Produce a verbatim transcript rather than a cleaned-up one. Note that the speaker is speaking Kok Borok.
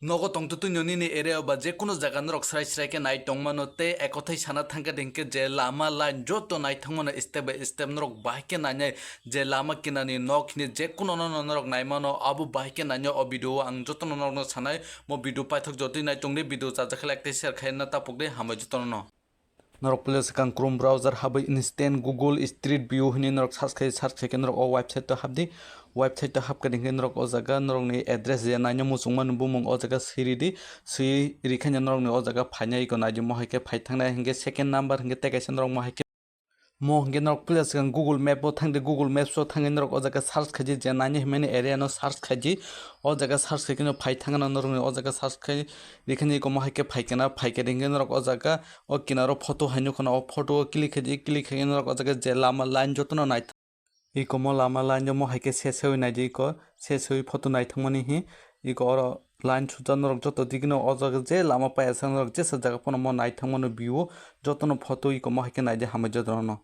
Nogo tongtwtwino nini area o ba jekunu jaga norok srai srai khe nai tongmano tei ekothai sana thangkha de hinkhe je lama line joto naithokmano step by step norok bahai khe nainai je lama kinani nok hini jekunono norok naimano abo bahai khe nainai o video o ang jotono norokno sanai mo video paithok jotoi nai tongdi video chajakhe like tei share khaina tapukdi hambai jotono. Norok puila swkang Chrome browser habwi instant Google Street View hinwi norok search khai search khai khe norok o website o habdi. Website o habkha hinkhe norok o jaga norokni address je naina muchungmani bumung o jaga swi ridi. Swi rikhaina norokni o jaga phainai iko naidi mo hai khe phai thangnai hinkhe second number hinkhe tei kaisa norok mo hai khe mo hinkhe norok puila swkang Google Map o thangdi Google Maps o thangwi norok o jaga search khaidi je naina himani area no search khaidi. O jaga search khai khe no phai thangna norokni o jaga search khai rikhaina iko mo hai khe phai kana phai khe hinkhe norok o jaga o kinaro photo hai nukha na o photo o click khaidi click khai norok o jaga je lama line jotono naithok. Iko mo lama line o mo hai khe se sewi naidi iko se sewi photo naithokmani hi iko oro line sujak norok joto digino o jaga je lama paiya sa norok jesa jaga phano mo naithokmano view o jotono photo iko mo hai khe naidi hambai jotono.